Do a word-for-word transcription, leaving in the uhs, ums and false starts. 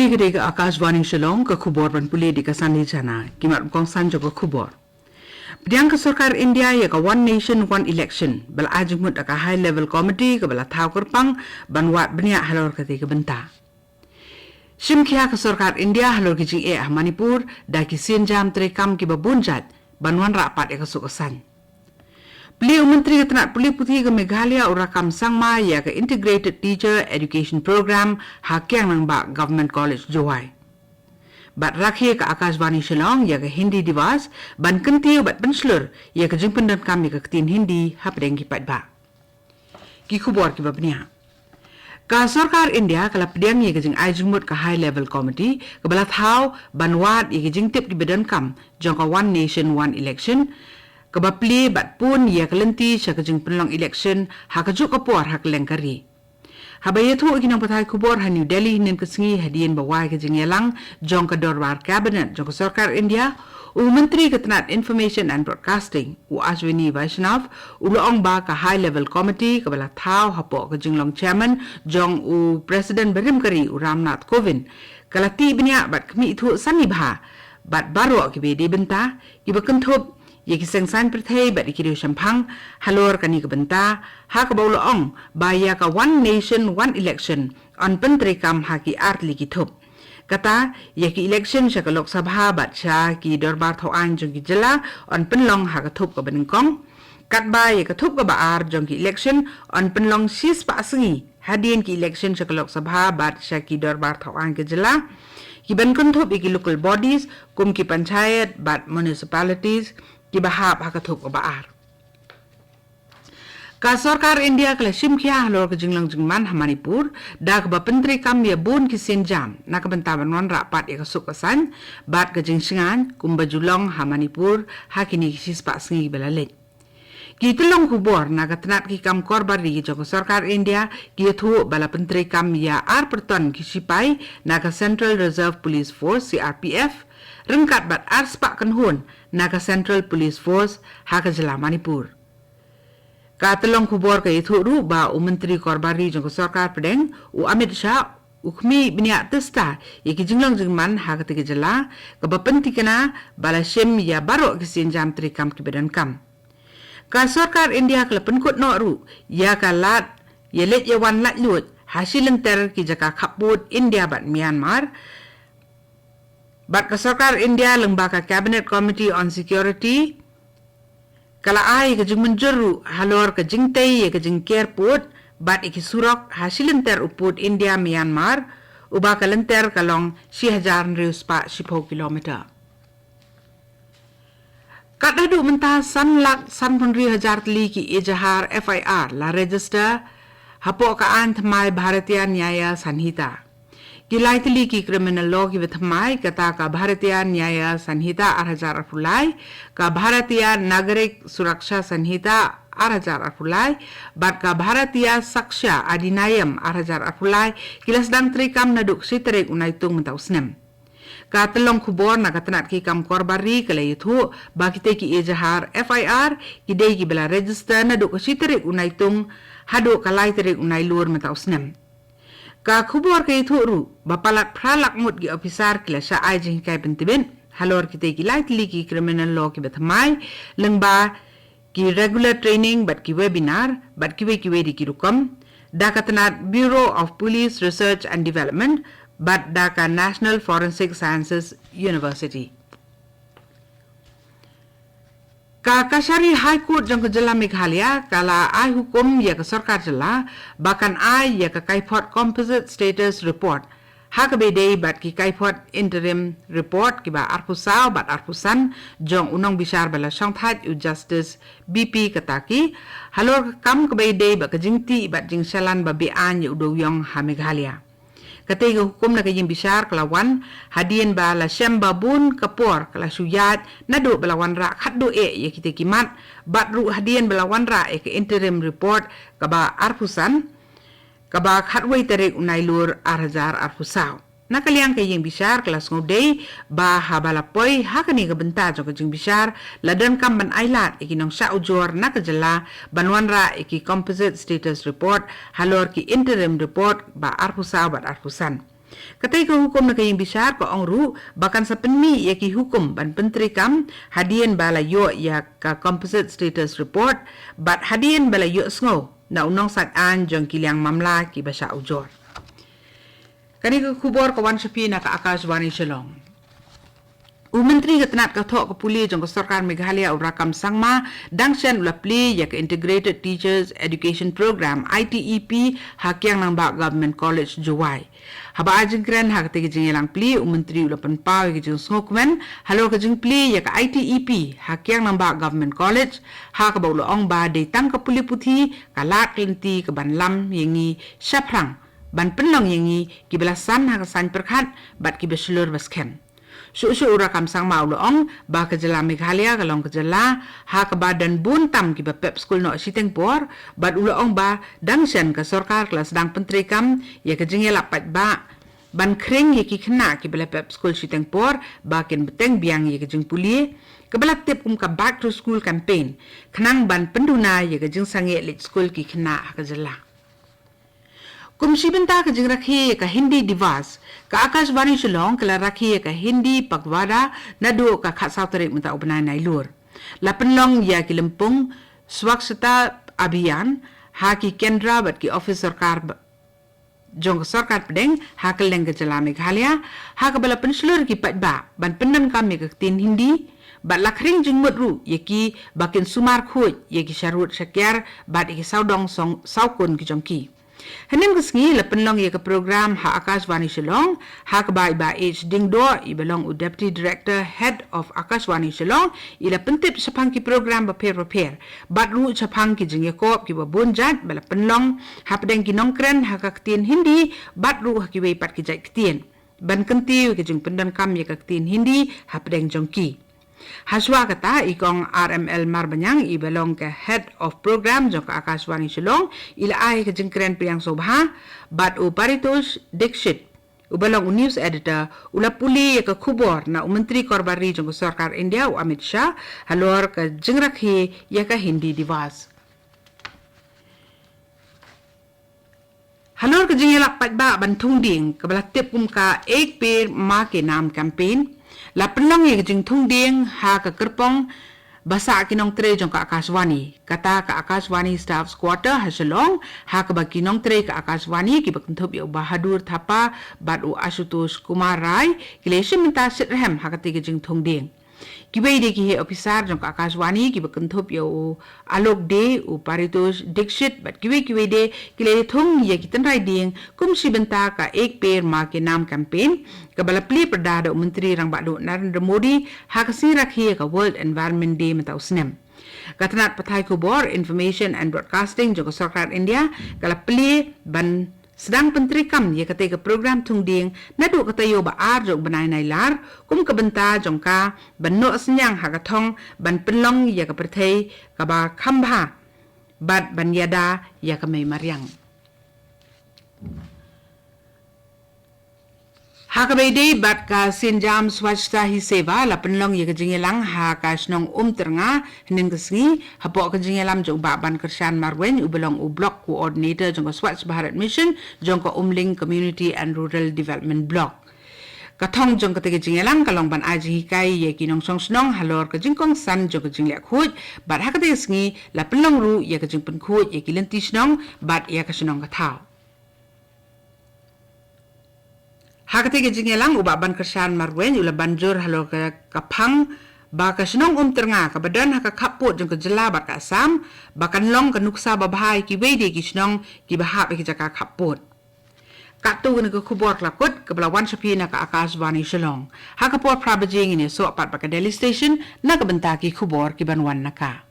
Ka dei ka Akashvani Shillong, ka khubor ban pule da ka Sandy Jana. Ki mat kongsan jong ka khubor. Pdiang ka sorkar India ïa ka One Nation One Election, ba la ai jingmut da ka High Level Committee kaba la thaw kyrpang ban wad bniah halor katei ka bynta. Shim khia ka sorkar India halor ki jingeh ha Manipur da ki sienjam treikam kiba bun jait ban wanrah pat ïa ka suk ka saiñ. Plie u Myntri ka tnat pule puthi ka Meghalaya u Rakkam Sangma ïa ka Integrated Teacher Education Program ha Kiang Nangbah Government College, Jowai. Bad rakhe ka Akashvani Shillong ïa ka Hindi Diwas ban kyntiew bad pynshlur ïa ka jingpyndonkam ïa ka ktien Hindi hapdeng ki paidbah. Ki khubor kiba bniah. Ka sorkar India ka la pdiang ïa ka jingai jingmut ka High Level Committee kaba la thaw ban wad ïa ki jingtip kiba donkam jong ka One Nation One Election, kaba plie bad pun ïa ka lynti sha ka jingpynlong election ha kajuh ka por ha kylleng ka ri. Haba ïathuh ïa ki nongpathai khubor ha New Delhi hynnin ka sngi hadien ba wai ka jingïalang jong ka dorbar cabinet jong ka sorkar India, u Myntri ka tnat Information and Broadcasting, u Ashwini Vaishnaw, u la ong ba ka High Level Committee kaba la thaw hapoh ka jinglong chairman jong u President barim ka ri u Ramnath Kovind, ka la tih bniah bad khmih thuh sani bha bad baroh kiba dei bynta, kiba kynthup ïa ki seng saiñ pyrthei bad ïa ki riew shemphang halor kane ka bynta, ha kaba u la ong ba ïa ka One Nation One Election yn pyntreikam ha ki artylli ki thup. Kata, ïa ki election sha ka Lok Sabha bad sha ki dorbar thaw aiñ jong ki jylla yn pynlong ha ka thup kaba nyngkong. Katba ïa ka thup kaba ar jong ki election yn pynlong shispah sngi hadien ki election sha ka Lok Sabha bad sha ki dorbar thaw aiñ ka jylla, kiban kynthup ïa ki local bodies kum ki panchayat bad municipalities kiba hap ha ka thup kaba ar. Ka sorkar India ka la shim khia halor ka jinglong jingman ha Manipur da kaba pyntreikam ïa bun ki sienjam na ka bynta ban wanrah pat ïa ka suk ka saiñ bad ka jingshngaiñ kumba ju long ha Manipur ha kine ki shispah sngi ba la leit. Ki tyllong khubor na ka tnat ki kam korbari jong ka sorkar India ki ïathuh ba la pyntreikam ïa arphew ton ki shipai na ka Central Reserve Police Force, C R P F, ryngkat bad arspah kynhun na ka Central Police Force ha ka jylla Manipur. Ka tyllong khubor ka ïathuh ruh ba u Myntri Korbari jong ka sorkar pdeng, u Amit Shah, u khmih bniah tista ïa ki jinglong jingman ha katei ka jylla, kaba pyntikna ba la shim ïa baroh ki sienjam treikam kiba donkam. Ka sorkar India ka la pynkut noh ruh ïa ka lad ïaleit ïawan laitluid ha shi lynter ki jaka khappud India bad Myanmar. Bad ka sorkar India lyngba ka Cabinet Committee on Security ka la ai ka jingmynjur ruh halor ka jingtei ïa ka jingker pud bad ïa ki surok ha shi lynter u pud India Myanmar, uba ka lynter ka long shi hajar hynriew spah shiphew kilometer. Kat haduh mynta san lak sanphew hynriew hajar tylli ki ejahar F I R la register hapoh ka aiñ thymmai Bharatiya Nyaya Sanhita. Ki lai tylli ki criminal law kiba thymmai, kata ka Bharatiya Nyaya Sanhita ar hajar arphew lai, ka Bharatiya Nagarik Suraksha Sanhita ar hajar arphew lai, bad ka Bharatiya Sakshya Adhiniyam ar hajar arphew lai, ki la sdang treikam naduh ka shi tarik u Naitung mynta u snem. Ka tyllong khubor na ka tnat ki kam korbari ka la ïathuh ba kitei ki ejahar F I R ki dei kiba la register naduh ka shi tarik u Naitung haduh ka lai tarik u Nailur mynta u snem. Ka khubor ka ïathuh ruh ba palat phra lak ngut ki ophisar ki la shah ai jinghikai pyntbit halor kitei ki lai tylli ki criminal law kiba thymmai, lyngba ki regular training bad ki webinar bad kiwei kiwei de ki rukom da ka tnat Bureau of Police Research and Development bad da ka National Forensic Sciences University. Ka Kachari High Court jong ka jylla Meghalaya ka la ai hukum ïa ka sorkar jylla ba kan ai ïa ka kaiphod Composite Status Report ha kaba ïadei bad ki kaiphod Interim Report kiba arphew saw bad arphew san jong u nongbishar ba la shongthait u Justice B P Kataki halor ka kam kaba ïadei bad ka jingtih bad jingshalan ba be-aiñ ïa u dewiong ha Meghalaya. Katei ka hukum na ka ïing bishar ka la wan hadien ba la shem ba bun ka por ka la shu ïaid naduh ba la wanrah khatduh eh ïa kitei ki mat, bad ruh hadien ba la wanrah ïa ka Interim Report kaba arphew san, kaba khatwei tarik u Nailur ar hajar arphew saw. Na ka liang ka ïing bishar ka la sngewdei ba haba la poi ha kane ka bynta jong ka jingbishar la donkam ban ailad ïa ki nongshah ujor na ka jylla ban wanrah ïa ki Composite Status Report halor ki Interim Report ba arphew saw bad arphew san. Katei ka hukum na ka ïing bishar ka ong ruh ba kan sa pynmih ïa ki hukum ban pyntreikam hadien ba la ïoh ïa ka composite status report bad hadien ba la ïohsngew na u nongsaiñ aiñ jong ki liang mamla kiba shah ujor. Kane ka khubor ka wan sha phi na ka Akashvani Shillong. U Myntri ka tnat ka thoh ka pule jong ka sorkar Meghalaya u Rakkam Sangma dang shen u la plie ïa ka Integrated Teachers Education Program, I T E P, ha Kiang Nangbah Government College, Jowai. Haba ai jingkren ha katei ka jingïalang plie, u Myntri u la pynpaw ïa ka jingsngewkmen halor ka jingplie ïa ka I T E P ha Kiang Nangbah Government College, ha kaba u la ong ba dei tang ka pule puthi ka lad ka lynti kaban lam ïa ngi shaphrang ban pynlong ïa ngi kiba la san ha ka saiñ pyrkhat bad kiba shlur ba skhem. Shuh shuh u Rakkam Sangma u la ong ba ka jylla Meghalaya ka long ka jylla ha kaba don bun tam kiba pep skul noh shiteng por, bad u la ong ba dang shen ka sorkar ka la sdang pyntreikam ïa ka jingïalap paidbah ban khring ïa ki khynnah kiba la pep skul shiteng por ba kin bteng biang ïa ka jingpule, kaba la tip kum ka Back to School Campaign, khnang ban pynduna ïa ka jingsangeh leit skul ki khynnah ha ka jylla. Kum shi bynta ka jingrakhe ïa ka Hindi Divas, ka Akashvani Shillong ka la rakhe ïa ka Hindi Pakhwada naduh ka khatsaw tarik mynta u bnai Nailur. La pynlong ïa ki lympung Swachhata Abhiyan ha ki kendra bad ki office sorkar ba-, jong ka sorkar pdeng ha kylleng ka jylla Meghalaya, ha kaba la pynshlur ki paidbah ban pyndonkam ïa ka ktien Hindi, bad la khring jingmut ruh ïa ki ba kin sumar khuid ïa ki sharud shakiar bad ïa ki sawdong song sawkun ki jong ki. Hynnin ka sngi la pynlong ïa ka program ha Akashvani Shillong, ha kaba i Bah H Diengdoh, iba long u Deputy Director, Head of Akashvani Shillong, i la pyntip shaphang ki program bapher bapher bad ruh shaphang ki jingïakop kiba bun jait ba la pynlong hapdeng ki nongkren ha ka ktien Hindi bad ruh ha kiwei pat ki jait ktien, ban kyntiew ïa ka jingpyndonkam ïa ka ktien Hindi hapdeng jong ki. Hashwa kata, i Kong R M L Marbaniang, iba long ka Head of Program jong ka Akashvani Shillong, i la ai ka jingkren pdiang sngewbha, bad u Paritosh Dixit, uba long u News Editor, u la pule ïa ka khubor na u Myntri Korbar Ri jong ka sorkar India, u Amit Shah, halor ka jingrakhe ïa ka Hindi Divas. Halor ka jingïalap paidbah ban thung dieng, kaba la tip kum ka Ek Ped Maa Ke Naam Campaign, la pynlong ïa ka jingthung dieng ha ka kyrpong ba sah ki nongtrei jong ka Akashvani. Kata ka Akashvani Staff's Quarter ha Shillong, ha kaba ki nongtrei ka Akashvani kiba kynthup ïa u Bahadur Thapa bad u Ashutosh Kumar Rai, ki la shim bynta shitrhem ha katei ka jingthung dieng. Kiwei de ki heh ophisar jong ka Akashvani kiba kynthup ïa u Alok Dey, u Paritosh Dixit bad kiwei kiwei de, ki la ïathung ïa ki tynrai dieng kum shi bynta ka Ek Ped Maa Ke Naam Campaign, kaba la plie pyrda da u Myntri Rangbah Duh Narendra Modi ha ka sngi rakhe ïa ka World Environment Day mynta u snem. Ka tnat pathai khubor, Information and Broadcasting jong ka sorkar India ka la plie ban sdang pyntreikam ïa katei ka program thung dieng naduh ka taïew ba ar jong u bnai Nailar, kum ka bynta jong ka ban noh synñiang ha ka thong ban pynlong ïa ka pyrthei kaba kham bha bad ban ïada ïa ka mei mariang. Ha kaba ïadei bad ka sienjam Swachhata Hi Seva, la pynlong ïa ka jingïalang ha ka shnong Umtyrnga hynnin ka sngi, hapoh ka jingïalam jong u Bah Bankyrshan Marwein, uba long u Block Coordinator jong ka Swachh Bharat Mission jong ka Umling Community and Rural Development Block. Ka thong jong katei ka jingïalang ka long ban ai jinghikai ïa ki nongshong shnong halor ka jingkongsan jong ka jingleh khuid, bad ha katei ka sngi la pynlong ruh ïa ka jingpynkhuid ïa ki lynti shnong bad ïa ka shnong ka thaw. Ha katei ka jingïalang, u Bah Bankyrshan Marwein u la ban jur halor ka, ka phang ba ka shnong Umtyrnga, kaba don ha ka khappud jong ka jylla bad ka Assam, ba kan long ka nuksa babha ïa kiwei de ki shnong kiba hap ïa ki jaka khappud. Katto kane ka khubor ka la kut, kaba la wan sha phi na ka Akashvani Shillong. Ha ka por phra baje ngin ïasoh pat bad ka Delhi Station na ka bynta ki khubor kiban wan na ka.